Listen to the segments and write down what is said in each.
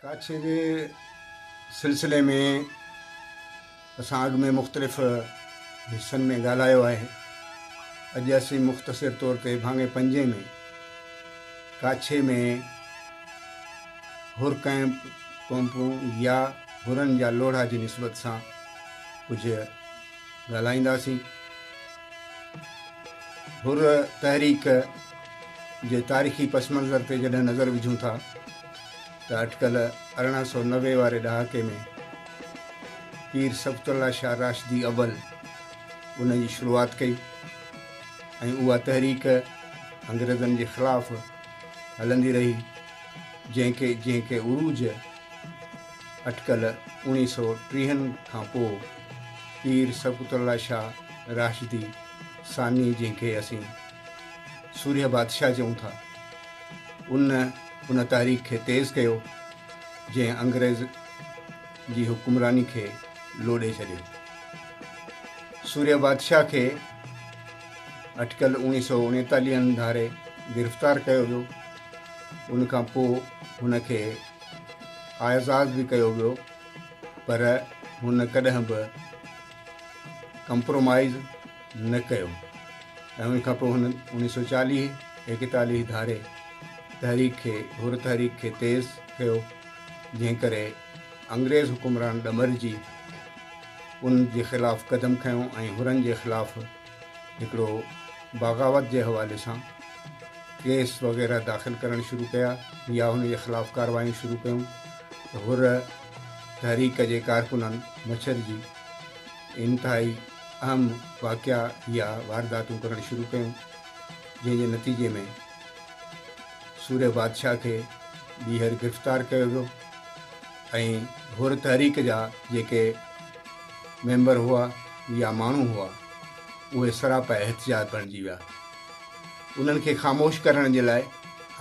ڪاڇي جي سلسلي ۾ اسان اڳ ۾ مختلف حصن ۾ ڳالهايو آهي. اڄ اسين مختصر طور تي ڀاڱي پنجين ۾ ڪاڇي ۾ حر ڪئمپ، ڪئمپون يا حرن جا لوڙها جي نسبت سان ڪجهه ڳالهائينداسين. حر تحريڪ جي تاريخي پس منظر تي جڏهن نظر وجهون ٿا ته اٽڪل 1890 واري ڏهاڪي ۾ پير صبغت الله شاهه راشدي اول ان جي شروعات ڪئي ۽ اها تحريڪ انگريزن جي خلاف هلندي رهي جنهن کي عروج اٽڪل اوڻيهه سئو ٽيهن کان پوء پير صبغت الله شاهه راشدي ثاني جنهن کي اسين سورهيه بادشاهه چئون ٿا ان ان تحريڪ کي تيز ڪيو جنهن انگريز جي حڪمراني کي لوڏي ڇڏيو. سورهيه بادشاهه کي اٽڪل اوڻيهه سئو اڻيتاليهن ڌاري گرفتار ڪيو ويو. ان کان پوء هن کي آزاد به ڪيو ويو پر هن ڪڏهن به ڪمپرومائيز نه ڪيو ۽ ان کان پوء هن اوڻيهه سئو چاليهه ايڪيتاليهه ڌاري تحريڪ کي حر تحريڪ کي تيز ڪيو جنهن ڪري انگريز حڪمران ڏمرجي ان جي خلاف قدم کنيو ۽ حرن جي خلاف هڪڙو بغاوت جي حوالي سان ڪيس وغيره داخل ڪرڻ شروع ڪيا يا هن جي خلاف ڪاروايون شروع ڪيون ته حر تحريڪ جي ڪارڪنن مڇرجي انتهائي اهم واقعا يا وارداتون ڪرڻ شروع ڪيون جنهن جي نتيجي ۾ سورهيه بادشاهه کي ٻيهر گرفتار ڪيو ويو ۽ حر تحريڪ جا جيڪي ميمبر هئا يا ماڻهو هئا اهي سراپا احتجاج بڻجي ويا. انهن کي خاموش ڪرڻ جي لاء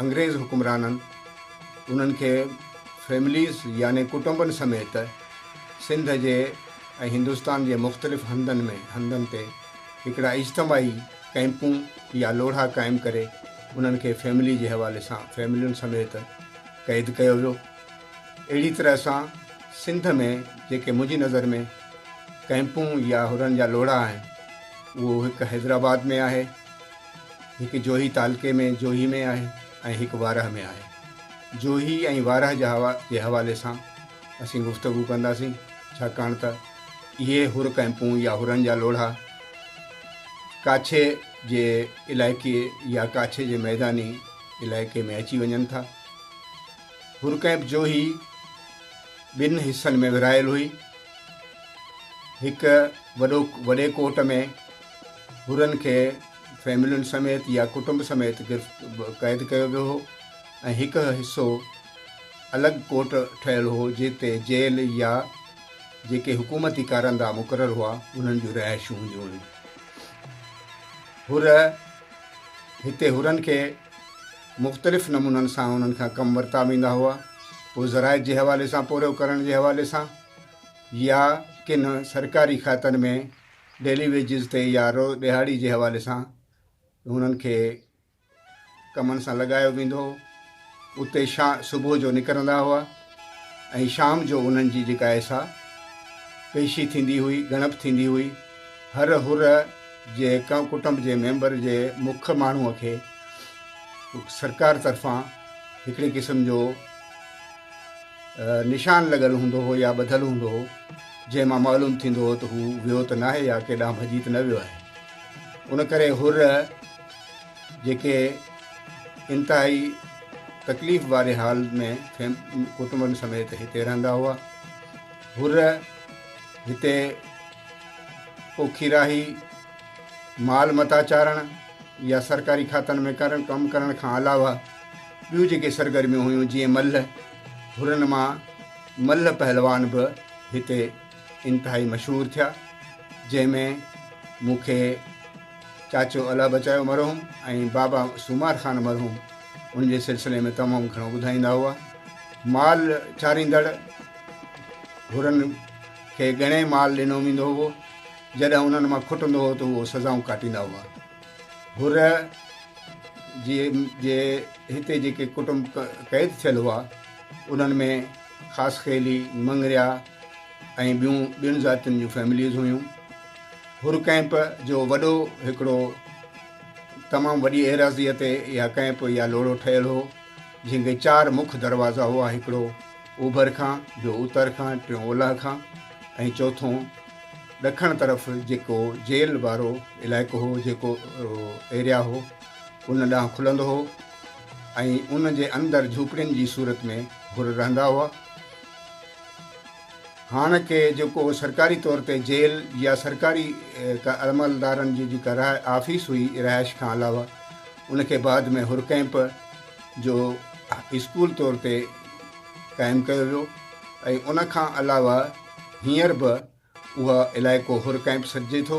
انگريز حڪمرانن انهن کي فيمليز يعني ڪٽنبن سميت سنڌ جي ۽ هندستان جي مختلف هنڌن ۾ هنڌن تي هڪڙا اجتماعي ڪئمپون يا لوڙها قائم ڪري انهن کي فيملي جي حوالي سان فيملين سميت قيد ڪيو ويو. اهڙي طرح سان سنڌ ۾ جيڪي منهنجي نظر ۾ ڪئمپون يا حرن جا لوڙها آهن اهو هڪ حيدرآباد ۾ آهي، هڪ جوهي تعلقي ۾ جوهي ۾ آهي ۽ هڪ وارهه ۾ آهي. جوهي ۽ وارهه جا جي حوالي سان اسين گفتگو ڪنداسين ڇاڪاڻ ته اهي حر ڪئمپون يا حرن جا لوڙها ڪاڇي جي علائقي يا ڪاڇي جي ميداني علائقي ۾ اچي وڃن ٿا. حر ڪئمپ جوهي ٻن حصن ۾ ورهايل هئي. هڪ وڏو وڏي ڪوٽ ۾ حرن کي فيملين سميت يا ڪٽنب سميت قيد ڪيو ويو هو ۽ هڪ حصو الڳ ڪوٽ ٺهيل هو جتي جيل يا جيڪي حڪومتي ڪارندا مقرر هئا انهن جون رهائشون هونديون هيون. حر هتي حرن کي مختلف نمونن سان انهن کان ڪم ورتا ويندا هئا، پوء زراعت جي حوالي سان پورهيو ڪرڻ جي حوالي سان يا ڪن سرڪاري کاتن ۾ ڊيلي ويجز تي يا روز ڏهاڙي جي حوالي سان هنن کي ڪمن سان لڳايو ويندو هو. اتي شا صبح جو نڪرندا هئا ۽ شام جو انهن جي جيڪا آهي سا پيشي ٿيندي هئي، ڳڻپ ٿيندي هئي. هر حر جي ڪٽنب جي ميمبر جي مک ماڻهوء کي سرڪار طرفان هڪڙي قسم جو نشان لڳل هوندو هو يا ٻڌل هوندو هو، جنهن مان معلوم ٿيندو هو ته هو ويو ته ناهي يا ڪيڏانهن ڀڄي ته نه ويو آهي. ان ڪري حر جيڪي انتهائي تڪليف واري حال ۾ ڪٽنبن سميت هتي رهندا هئا. حر هتي پوکي راهي، مال متاع چارڻ يا سرڪاري کاتن ۾ ڪرڻ ڪم ڪرڻ کان علاوه ٻيون جيڪي سرگرميون هيون جيئن ملهه، حرن مان ملهه پهلوان به هتي انتهائي مشهور ٿيا جنهن ۾ مون کي چاچو الهه بچايو مرحوم ۽ بابا سومار خان مرحوم ان جي سلسلي ۾ تمام گهڻو ٻڌائيندا هئا. مال چاريندڙ حرن کي ڳڻي مال ڏنو ويندو هو. جڏهن انهن مان کٽندو هو ته اهو سزائون ڪاٽيندا هئا. حر جي جي هتي جيڪي ڪٽنب قيد ٿيل هئا انهن ۾ خاصخيلي، مڱريا ۽ ٻيون ٻين ذاتين جون فيمليز هيون. حر ڪئمپ جو وڏو هڪڙو تمام وڏي ايراضيء تي اها ڪئمپ يا لوڙهو ٺهيل هو، جنهن کي چار مک دروازا هئا، هڪڙو اوڀر کان، ٻيو اتر کان، ٽيون اولهه کان ۽ چوٿون ڏکڻ طرف جيڪو جيل وارو علائقو هو، جيڪو ايريا هو، ان ڏانهن کلندو هو ۽ ان جي اندر جهوپڙين جي صورت ۾ حر رهندا هئا. هاڻ ڪي جيڪو سرڪاري طور تي جيل يا سرڪاري عملدارن جي جيڪا آفيس هئي رهائش کان علاوه ان کي بعد ۾ حر ڪئمپ جو اسڪول طور تي قائم ڪيو ويو ۽ ان کان علاوه هينئر به اهو علائقو حر ڪئمپ سڏجي ٿو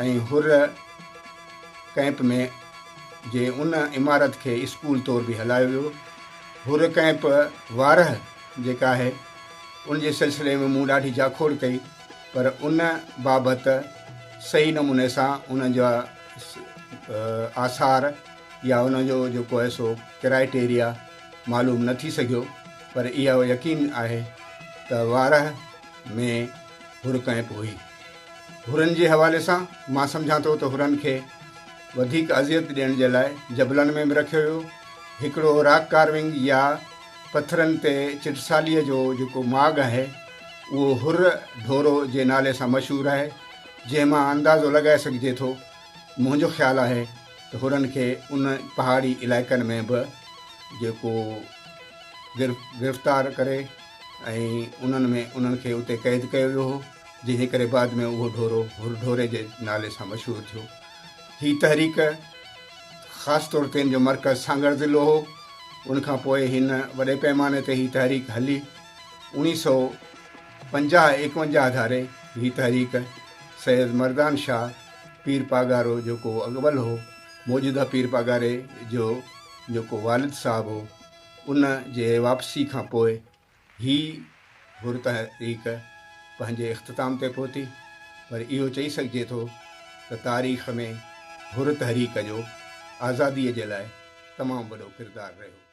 ۽ حر ڪئمپ ۾ جي ان عمارت کي اسڪول طور به هلايو ويو. حر ڪئمپ وارهه جيڪا آهي ان جي سلسلي ۾ مون ڏاڍي جاکوڙ ڪئي پر ان بابت صحيح نموني سان ان جا آثار يا ان جو جيڪو آهي سو ڪرائيٽيريا معلوم نه ٿي سگهيو پر اهو يقين آهي ته وارهه ۾ حر ڪئمپ هئي. حرن جي حوالي سان مان سمجهان ٿو ته حرن کي وڌيڪ اذيت ڏيڻ جي لاء جبلن ۾ به رکيو ويو. هڪڙو راڪ ڪارونگ يا پٿرن تي چٽساليء جو جيڪو ماڳ آهي اهو حر ڍورو جي نالي سان مشهور آهي جنهن مان اندازو لڳائي سگهجي ٿو منهنجو خيال آهي ته حرن کي ان پهاڙي علائقن ۾ به جيڪو گرفتار ڪري ۽ انهن ۾ انهن کي اتي قيد ڪيو ويو هو، جنهن جي ڪري بعد ۾ اهو ڍورو حر ڍوري جي نالي سان مشهور ٿيو. هي تحريڪ خاص طور تي ان جو مرڪز سانگهڙ ضلعو هو. ان کان پوء هن وڏي پئماني تي هي تحريڪ هلي. اوڻيهه سئو پنجاهه ايڪونجاهه ڌاري هي تحريڪ سيد مردان شاهه پير پاڳارو جيڪو اڳول هو، موجوده پير پاڳاري جو جيڪو والد صاحب هو، ان جي واپسي کان پوء هي حر تحريڪ پنهنجي اختتام تي پهتي، پر اهو چئي سگهجي ٿو ته تاريخ ۾ حر تحريڪ جو آزاديء جي لاء تمام وڏو ڪردار رهيو.